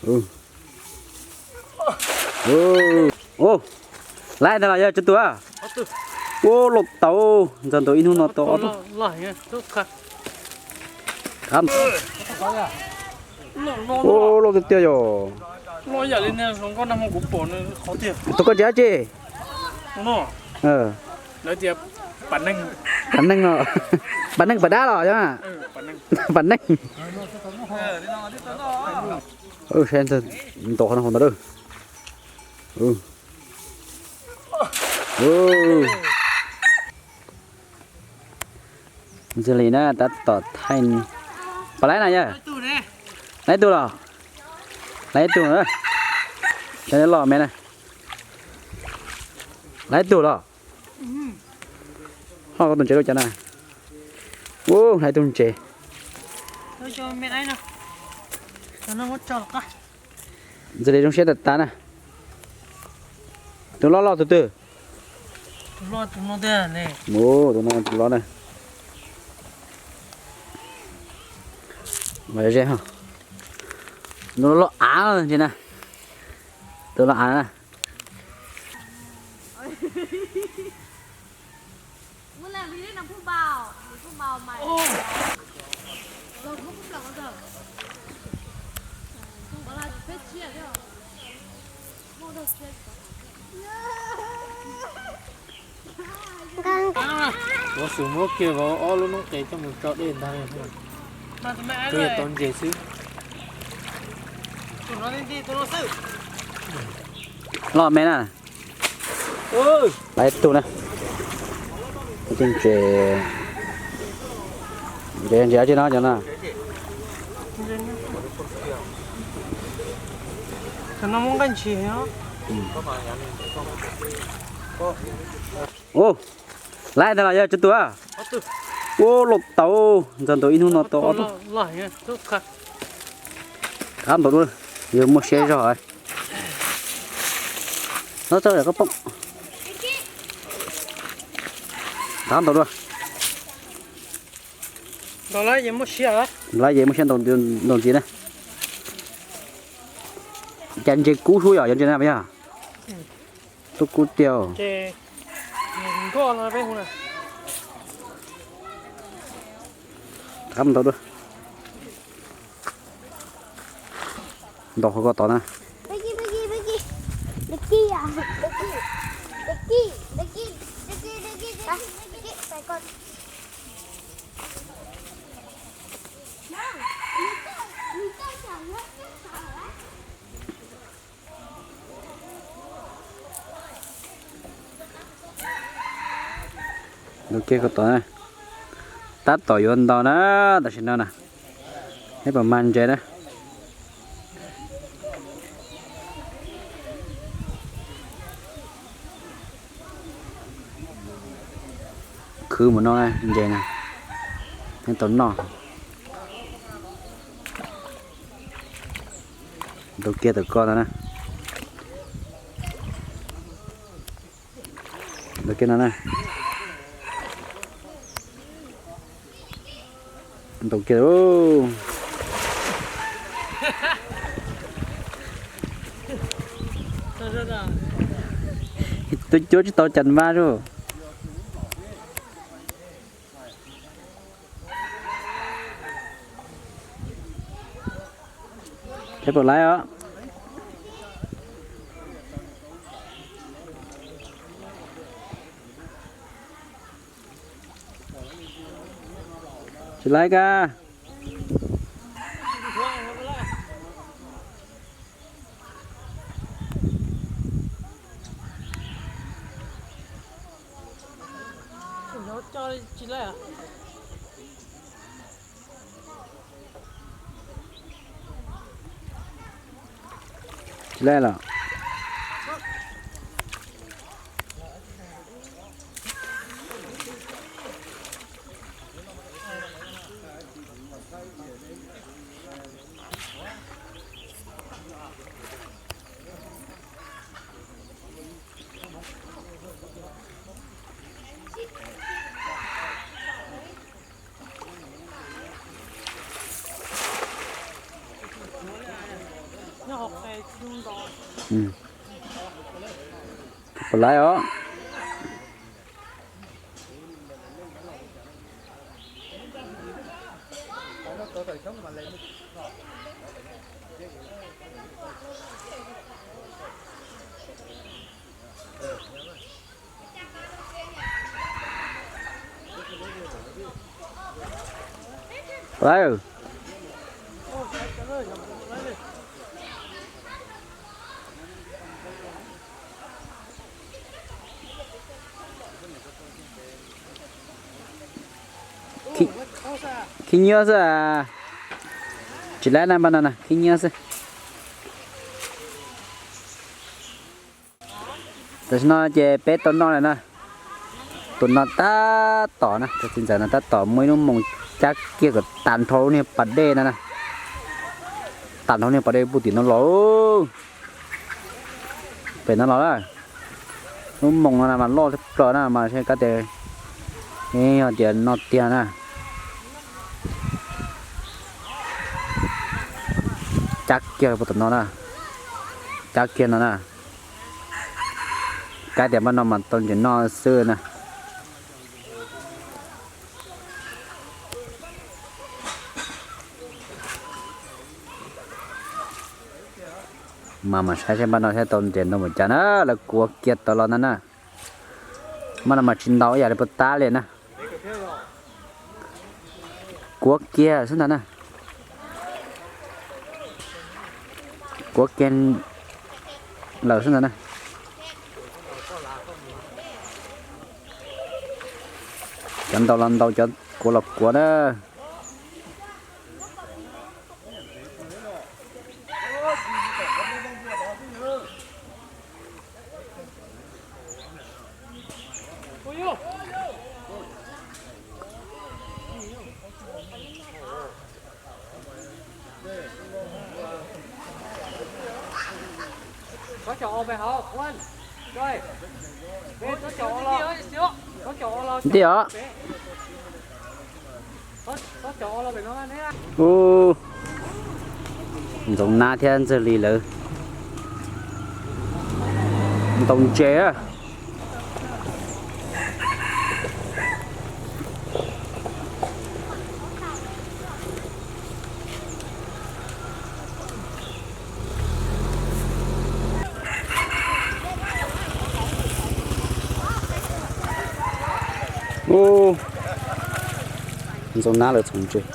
Ub, laiv ntag los yog tsawg tus? Ub, loj tau, ntxog ntua ib hnub no tau ob tug. Ub, loj tiag tiag yom. Tus koj ntsia dab tsi? Pam neej os. Pam neej pam dab los yog? Pam neej. Saib ntau qhov no hauv ntawd. Ntxig li na, tab tom thaij. Pom laiv na yog? Laiv tus los? Laiv tus na. Loj me na. Laiv tus los? Ho koj tus ntses loj cas na. Ub, laiv tus ntses. Ntxig li zoo siab tas tas na. Tus loj loj tus twg? Tus no tus loj na. Mas ze ho. Tus loj av ntsis na. Tus loj av na. Ua xwm muab kiag vauv ob lub noob qes coj mus tso dej ntag. Twb yog tau ntses xwb. Loj me na. Laiv tus na. Ntses, ntses dab tsi no cov na? Ub, laiv ntag los yog tsawg tus? Ub, loj tau, ntxog ntua ib hnub no tau ob tug. Qab ntau dua, yog muaj siab zog. No txog koj poob. Qab ntau dua. Laiv ces muaj siab ntau ntxiv na. Cas ntses kub suab yom, yog ntses na yog? Tub kub tiag. Qab ntau dua. Ntaus qhov ko tod na. Ntaus kiag ko tod na. Tab tom yuav ntaus na, tam sim no na. Neb puas mag ntses na? Khwv mus no ntses na, neb tau noj. Ntaus kiag tom ko no na. Ntaus kiag no na. Ntaus kiag. Tus cuab tsis tau cas mas ub. Peb puas laiv os? Tsis laiv kab. Tsis laiv los? Puas laiv os? Laiv. Khib nyiab xwb. Tsis laiv na, npaj no na, khib nyiab xwb. Tam sim no ces peb tau noj lawm na. Tus no tab tom na, tus txiv ntxawm no tab tom muaj ib lub moos cab kiag kom tag nrho lub niag pas dej no na. Tag nrho lub niag pas dej puag tim no los. Pem no los na. Lub moos no mas loj tshaj plaws na mas seb kab tias, yog tias noj tiag na. Cab kiag puag tom no na. Cab kiag no na. Kab tias npaj no mas tau ntses noj xwb na. Mas mam saib seb npaj no thiab tau ntses ntau npaum cas na, lawv kuav kiag tau los ntag na. Npaj no mas tsis ntau ib yam li puag ta li na. Kuav kiag xwb ntag na. Kuav kiag lawm xwb ntag na. Cov ntau los ntau, cov kuav los kuav na. Nti os. Ub, Ntxoov Nab thiab Ntxawg Lis lawv ntaus ntses. Ub, Ntxoov Nab lawv txhoov ntses.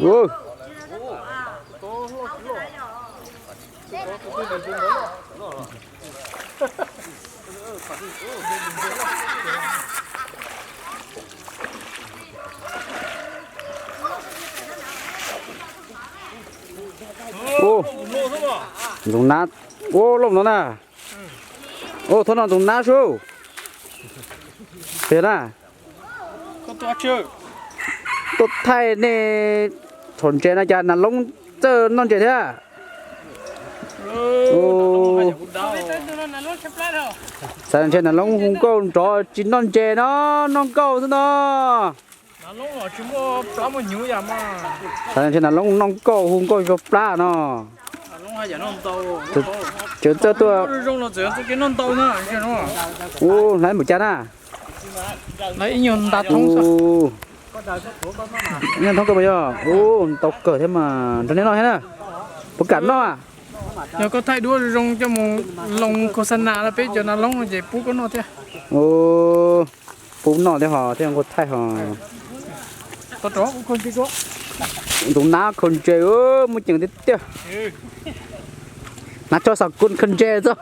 Ub. Ub, Ntxoov Nab, ub, loj no na. Ub, thaum no Ntxoov Nab sub. Pem na. Tuaj thaij nej txhoov ntses no cas Nas Loob txawj noj ntses thiab. Xav ntshe Nas Loob hu nkauj nrov tsis noj ntses no, noj nkauj xwb no. Xav ntshe Nas Loob noj nkauj hu nkauj zog plab no. Tseem txawj tuaj. Ub, hlais npaum cas na. Nyob thoob kawg mas yog, ub, ntau kawg thiab mas nrog nej noj thiab na. Puas kam noj? Yog koj thaij duab zoo coj mus loo khos xa nas los peb cov Nas Loob ces pub koj noj thiab. Pub noj thiab ho thiab nqua thaij ho. Ntxoov Nab khaws ntses muaj ceem tiag tiag. Hnav tsho xav kuv khaws ntses txog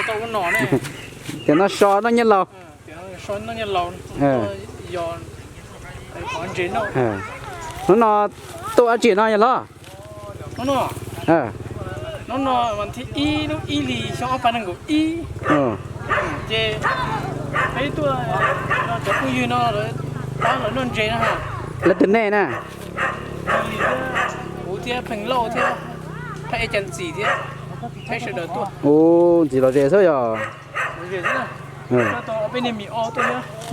cov no. Cov no so noj nyiaj laus. Hnub no tuaj dab tsi no yog los? Hnub no, hnub no mas thib ib lub ib hlis xyoo ob phav nees nkaum ib. Ces peb tuaj, cov phooj ywg no lawv tab lawv noj ntses no. Lawv twg nej na? thiab Pheej Lauj thiab Thaib Ej Cas Ntxim thiab Thaib sawv daws tuaj. Ub, ntxiv los ze xwb yog.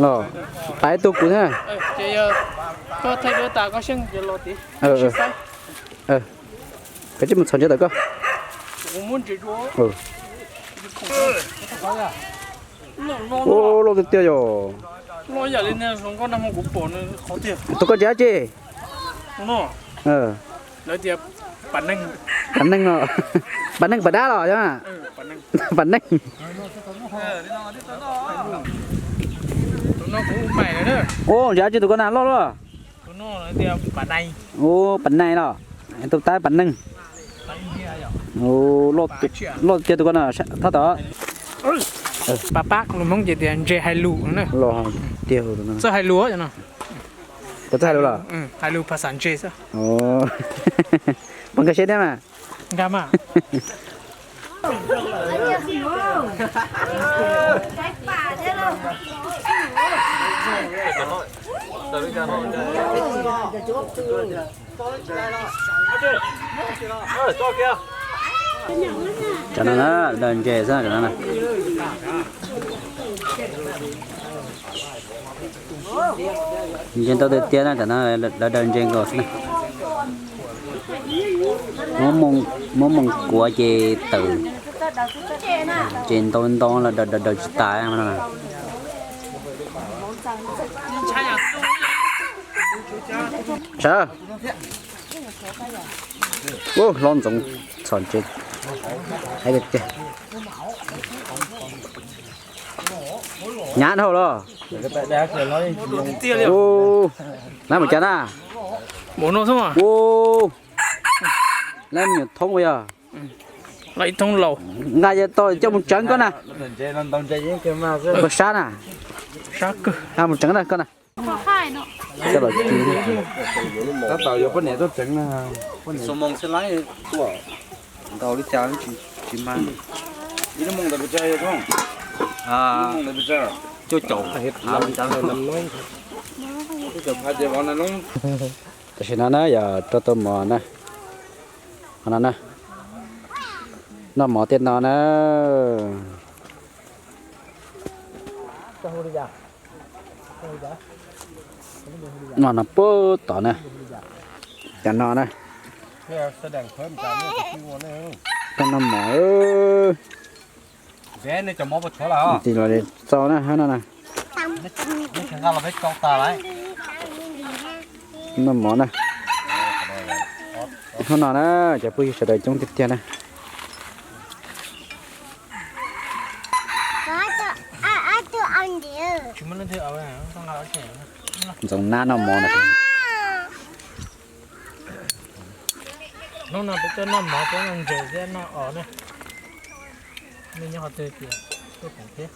Los, pab ib tug kuv thiab. Koj thaij duab tas koj xyeej los tid. Koj tsis mus txhos ntses tawm koj. Ub, loj tiag tiag yog. Tus koj ntses dab tsi? Pas neeg, pas neeg pas dab los yog? Pas neeg. Ub, ntses dab tsi tus koj na, loj loj? Ub, pas neeg los? Tus tab pas neeg. Loj tiag tus koj na, thab tod. Pas pab lus Hmoob ces tias ntses hais lus na. Txawj hais lus no. Puas txawj hais lus los? Hais lus phas xas ntses xwb. Puas nkag siab thiab mas? Nkag mas. Cov no na, daws ntses xwb cov no na. Ntses ntau tiag tiag na, cov no lawv daws ntses nkaus xwb na. Muab moos kuav ces tawm, ces ntau ntau los daws daws tsis tas no. Sawv. Ub, hlob ntxoov txhom ntses. Hais tiag tiag. Hnyav dhau los. Ub, lawv mus cas na? Ub, lawv me nyuam thoob ua yog. Nqa tau coj mus tseev koj na. Puas sab na? Mus tseev na koj na. Tab tom yuav poj niam tuaj tseev na. Ntau li cas tsis mag. Cuaj caum phav li cas. Tam sim no na yog rau tau mov na. Qhov no na, noj mov tej no na. No no puag tod na, cov no na. Koj noj mov. Tis los txo na, hab no na. Noj mov na. Hnub no na, cov phooj ywg sawv daws coob tiag tiag na. Ntxoov nab noj mov na. Hnub no peb tuaj noj mov, peb noj ntses thiab noj os na. Nej nyob qhov twg tias tuaj koom thiab.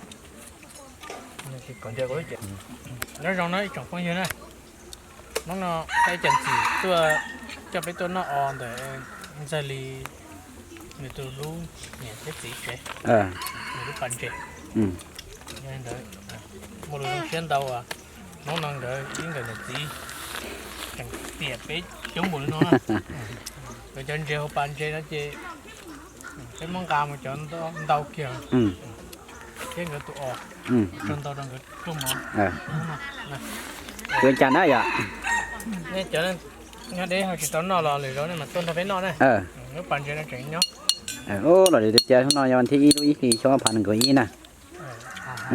Nyob zoo na ib tsoom phooj ywg na. Hnub no Thaib Ej Cas Ntxim tuaj coj peb tuaj noj os ntawm Ntxawg Lis nws tus hlub niam thiab txiv tsev, nws lub pas ntses. Yog li ntawd, muaj lus zoo siab ntau uas hnub no nkawd ib nkawm niam txiv tseem tiam peb coob npaum li no na. Nkawd cov ntses hauv pas ntses no ces peb muab nqa mus cov ntau kiag thiab nkawd tus os, tso ntau rau nkawd rooj mov. Ua cas na yom? Nej cov nyob deb ho tsis tau noj los lwm zaus nej mam tuaj nrog peb noj na. Lub pas ntses no tseem nyob. Los li tias hnub no yog vas thib ib lub ib hlis xyoo ob phav nees nkaum ib na.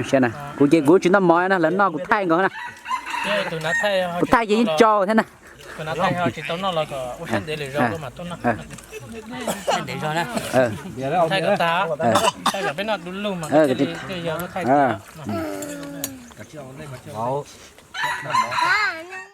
Siab na, kuv ces kuv tsis noj mov na, lawv noj kuv thaij nkaus na. Kuv thaij ces yeej tsau thiab na.